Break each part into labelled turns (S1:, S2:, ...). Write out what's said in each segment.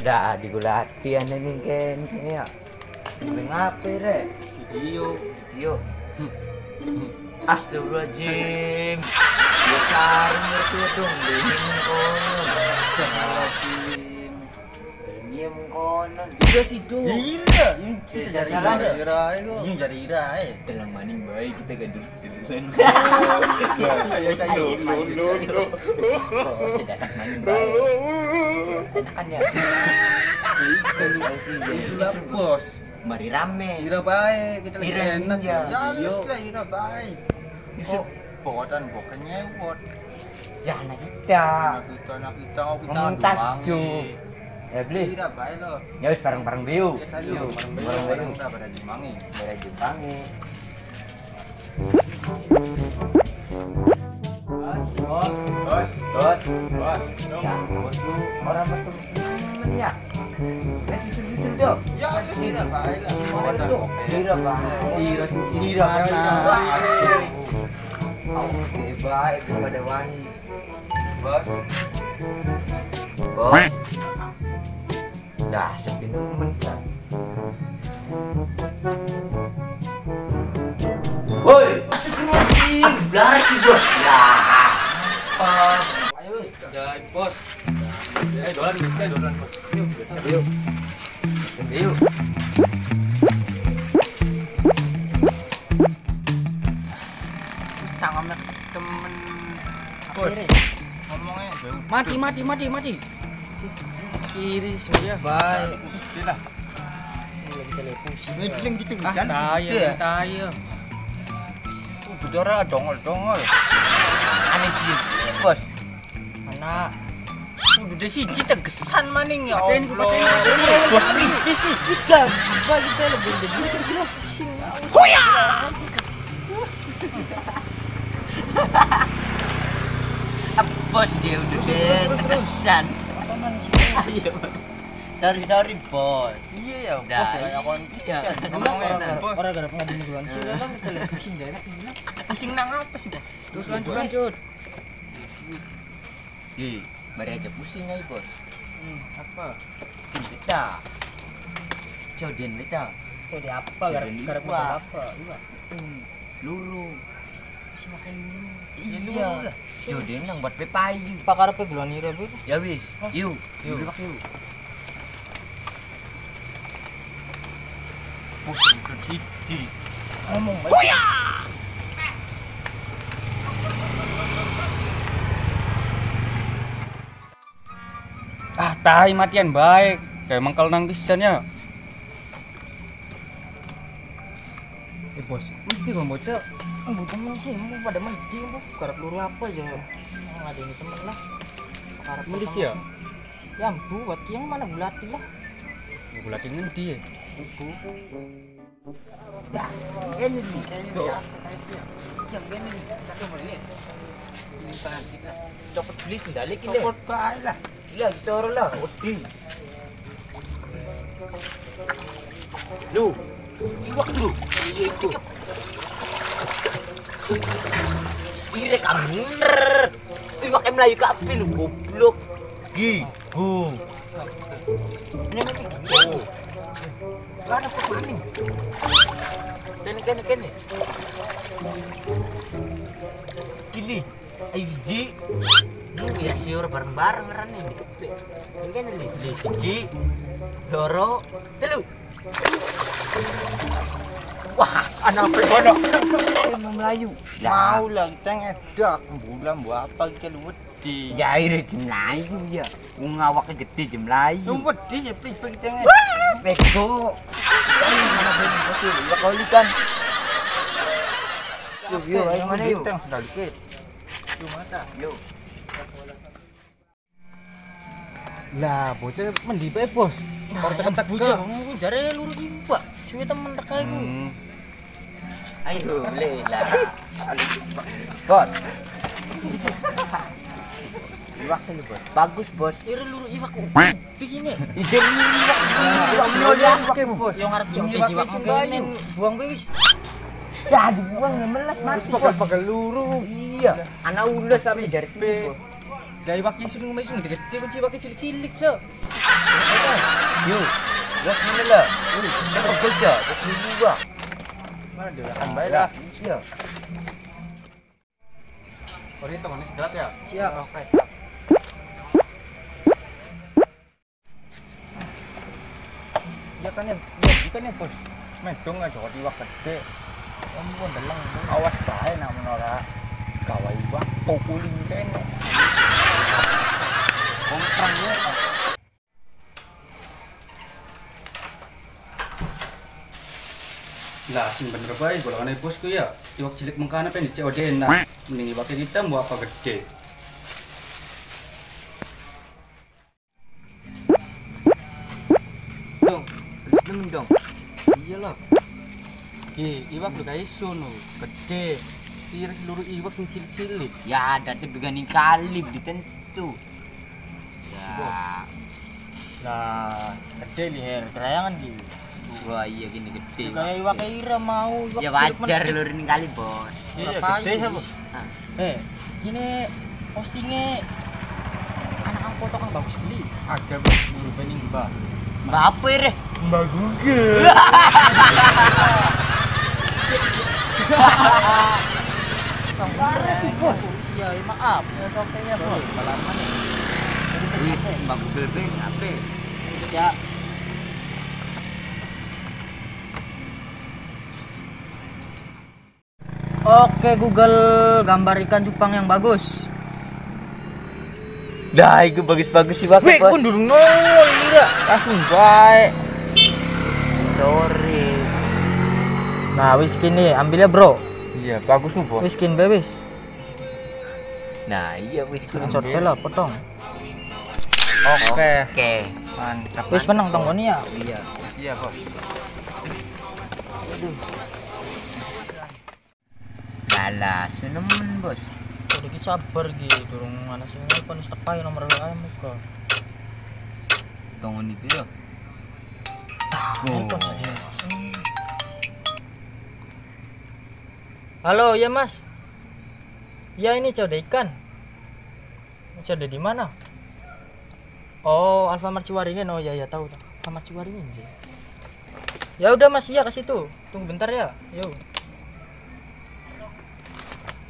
S1: Dah digulati ane ning kene ya. Ngape rek? Video, video. Astagfirullahaladzim. Ya sarung ngerti dong, dingin kono. Astagfirullahaladzim. Dingin kono.
S2: Iya situ.
S1: Iya,
S2: kita cari ira iku.
S1: Iya cari ira ae. Telang maning bae kita gadur-gaduran.
S3: Ya saya no.
S1: Oh, sedatak maning bae. Enakan ya.
S2: Itulah bos.
S1: Mari rame.
S2: Ira bae, kita lagi enak
S1: ya.
S3: Ya ira bae.
S1: Yusuf
S3: bokotan bokenya wot.
S1: Ya anak kita.
S3: Anak kita
S1: takjub. Ya beli.
S3: Ira bae lo.
S1: Ya wis bareng-bareng biu.
S3: Yuk, bareng-bareng kita pada Jimangi.
S1: Pada Jimangi. Bos, bos, bos, bos. Ya, bos lu orang metu temen ya. Eh, jujur dong.
S3: Ya, ira bae lah.
S1: Ira bae.
S2: Ira sing
S1: ira bae. Oke, baik kepada wani. Bos. Bos. Dah sepi nemen kan. Woi, astagfirullahaladzim. Belar sih, Bos. Ya.
S2: Ayo, jalan, Bos. Dolan, dolan, Bos. Yuk,
S1: yuk. Yuk.
S3: Cangkemnya temen.
S2: Bos.
S3: Ngomongnya
S2: mati, mati, mati. Kiri sudah baik.
S3: Lah.
S2: Lagi telepon.
S3: Ini gitu kan.
S2: Tayo, tayo.
S3: Udah dongol-dongol.
S1: Aneh sih, Bos.
S3: Anak. Udah siji tegesan maning ya Allah.
S1: Bos pribadi sih.
S2: Wis gak bagi telepon gila pusing.
S3: Hoya.
S1: Bos dia udah tegesan. Iya, Bos. Sorry, sorry, Bos.
S3: Iya ya, Bos ya kon.
S1: Iya.
S2: Orang gara pengadil bulan sih lah pusing gak enak.
S3: Pusing nang apa sih, Bos?
S2: Terus lanjut lanjut.
S1: Ih, mari aja pusing aja, Bos.
S3: Apa?
S1: Tim beta. Joden beta.
S2: Jode apa? Gara-gara apa? Iya.
S1: Luru.
S2: Makan luru.
S1: Iya. Joden nang buat pepayu.
S2: Pak karepe geluan ira, Bu.
S1: Ya wis. Yuk. Yuk. Yuk.
S3: Pusing siji. Ngomong.
S1: Hoya!
S2: Ah, tai matian baik. Kayak mangkal nang pisan ya. Eh, Bos, mesti kok bocah.
S4: Ambu temen sih, mau pada mending, Bu. Garap luru apa ya? Ada ini temen lah. Garap
S2: mending sih ya?
S4: Ya, ambu buat kiang mana bulati lah.
S2: Bulati ngendi ya?
S4: Ibu.
S1: Ya, ini nih. Yang ini nih. Ini tangan kita. Copot beli sendalik ini.
S3: Copot bae lah.
S1: Iya, kita orang lah. Wedi. Lu, iwak lu. Iya itu. Ire kamer. Iwak mlayu kabeh lu goblok. Gi, go. Ini mati go. Lah ada maning. Kene kene kene. Gili. Ayo siji. Ini ya siur bareng-bareng rene dikepek. Ini kene lho, siji, loro, telu. Wah,
S3: anak bodoh.
S1: Mau melayu.
S3: Mau lah kita ngedak bulan buat apa kita wedi.
S1: Ya ire jam melayu ya. Wong awake gede jam melayu.
S3: Wedi ya pripe kita ngedak.
S1: Bego. Mana bego sih? Ya kali kan. Yuk, yuk, ayo mana yuk.
S3: Sudah dikit. Yuk mata.
S1: Yuk.
S2: Lah, bocah mendi bae, Bos.
S4: Ora tekan bocah, jare luru iwak. Suwe temen rek iku.
S1: Ayo, beli lah. Bos. Iwak sini, Bos. Bagus, Bos.
S4: Ire luru iwak kok begini.
S1: Ijen iwak. Iwak Bos.
S4: Yang arep jiwak kene buang bae wis.
S1: Ya dibuang ya melas mati.
S2: Pegel-pegel luru.
S1: Iya. Anak ules sampe jare.
S2: Lah iwaknya sing ngomong sing gede kunci iwake cilik-cilik, Cok.
S1: Yuk, gas mana lah? Kita bekerja, terus dulu.
S3: Mana dia? Ambil lah.
S1: Iya.
S2: Ori temannya sedelat ya?
S4: Siap.
S3: Oke.
S2: Ya kan ya, ikan ya bos. Medong aja kok iwak gede. Ampun deleng. Awas bae nak menora. Gawe iwak pukulin kene. Kongkrang ya. Lah sing bener bae golongane bosku ya. Iwak cilik mengkana pengen di COD enak. Mending iwak kita mau apa gede.
S1: Dong, beli dong.
S2: Iyalah. Ki, iwak lu kae sono, gede. Kira seluruh iwak sing cilik-cilik.
S1: Ya, dadi begani kali beli tentu. Ya.
S3: Nah, gede liher, kerayangan ki.
S1: Wah iya gini gede.
S4: Kayak iwak ira mau iwak
S1: ya wajar lur ini kali bos.
S3: Iya gede ya bos.
S4: Gini postingnya anak foto kan bagus beli.
S2: Ada bos buru pening mbak.
S1: Mbak apa ya?
S3: Mbak Google.
S4: Bos. Ya maaf. Ya bos.
S1: Mbak Google ben apa?
S4: Ya. Oke Google, gambar ikan cupang yang bagus.
S1: Dah, itu bagus-bagus sih bos.
S4: Wih, pun durung nol ini dah.
S3: Langsung baik.
S1: Sorry.
S4: Nah, wis kini ambilnya bro.
S2: Iya, bagus tuh bos.
S4: Wis kin wis.
S1: Nah, iya wis
S4: screenshot lah potong.
S2: Oke.
S1: Oke.
S2: Mantap.
S4: Wis menang tanggone ya.
S1: Iya.
S2: Iya, bos.
S1: Aduh. Alah, senemen bos.
S4: Udah ki sabar ki, durung ana sing nelpon wis tepai nomor WA muka.
S1: Tongon iki yo.
S4: Halo, ya Mas. Ya ini code ikan. Code di mana? Oh, Alfamart Ciwaringin. Oh ya ya tahu. Alfamart Ciwaringin sih. Ya udah Mas, iya ke situ. Tunggu bentar ya. Yo.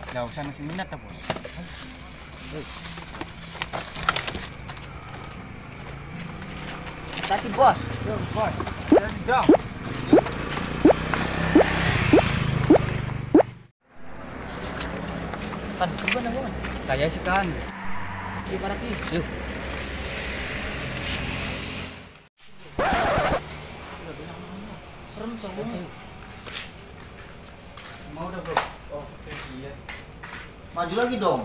S2: Nggak usah nasi minat ya bos.
S1: Tadi bos.
S3: Yo bos. Jadi dong.
S4: Kan gimana bos?
S2: Kayak sekan.
S4: Di mana pi?
S1: Yuk.
S4: Serem cowoknya.
S2: Mau udah bro.
S3: Oh, oke iya. Maju lagi dong.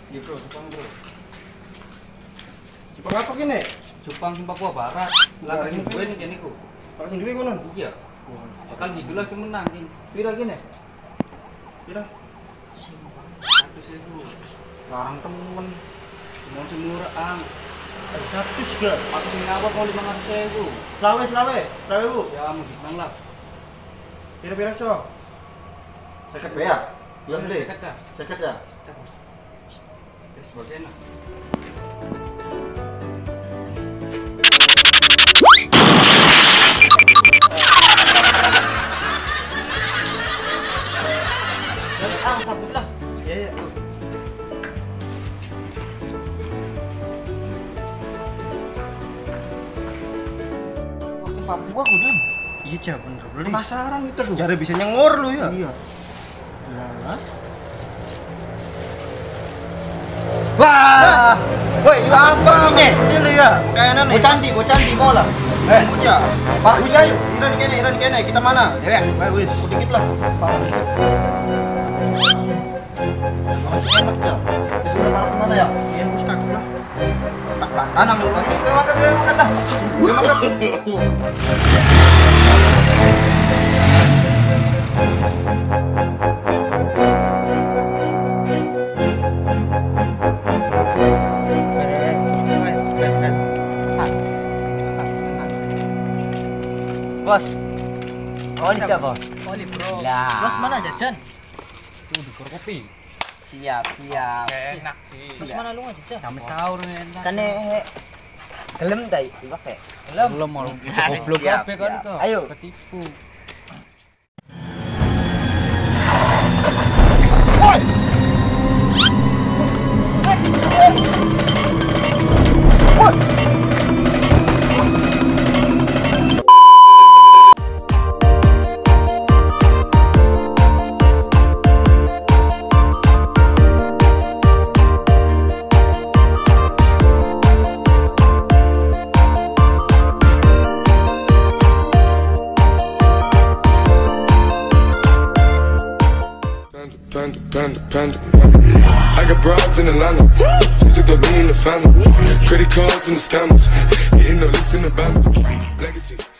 S2: Iya bro, cupang bro.
S3: Cupang apa gini?
S2: Cupang sing Papua Barat. Lah sing duwe nih kene ku.
S3: Kalau sing duwe kono.
S2: Iya. Bakal gitu lah sing menang ki.
S3: Pira gini? Pira?
S2: 100.000. Larang temen. Semua sing murah ang.
S3: 100 ga.
S2: Aku sing ngapa kok 500.000.
S3: Selawe, selawe. Selawe bu.
S2: Ya mungkin lah.
S3: Pira-pira so? Seket ya? Belum beli?
S2: Seket ya?
S3: Seket ya?
S2: Seket bos. Terus bos enak.
S4: Terus ah, cabut lah.
S3: Iya, iya.
S1: Wah, sing Papua kudu.
S3: Iya, Cak, bener. Penasaran itu. Cara bisa nyengor lu ya? Iya. Lah.
S1: Wah. Woi, apa ini?
S3: Ini ya, kayaknya nih.
S1: Bocandi, bocandi mau lah.
S3: Eh, bocah. Pak, bisa yuk. Iran kene, Iran kene. Kita mana? Ya, weh, wis. Dikit lah. Masih enak ya. Terus udah parah kemana ya? Iya, wis kagak lah. Tak tanam lu.
S1: Wis makan, makan lah. Bos. Oli gak, Bos?
S4: Oli, bro.
S1: Lah.
S4: Bos mana jajan?
S2: Tuh di kopi.
S1: Siap, siap.
S2: Enak sih.
S4: Bos mana lu nggak jajan?
S2: Kami sahur enak.
S1: Kane Gelem ta iwak e?
S4: Gelem.
S2: Gelem malu. Goblok kabeh kan to.
S1: Ayo.
S2: Ketipu.
S3: Woi. Woi.
S5: Panda, panda, panda. I got broads in Atlanta. She took the lean, the family. Credit cards and the scammers. Hitting the licks in the band. Legacies.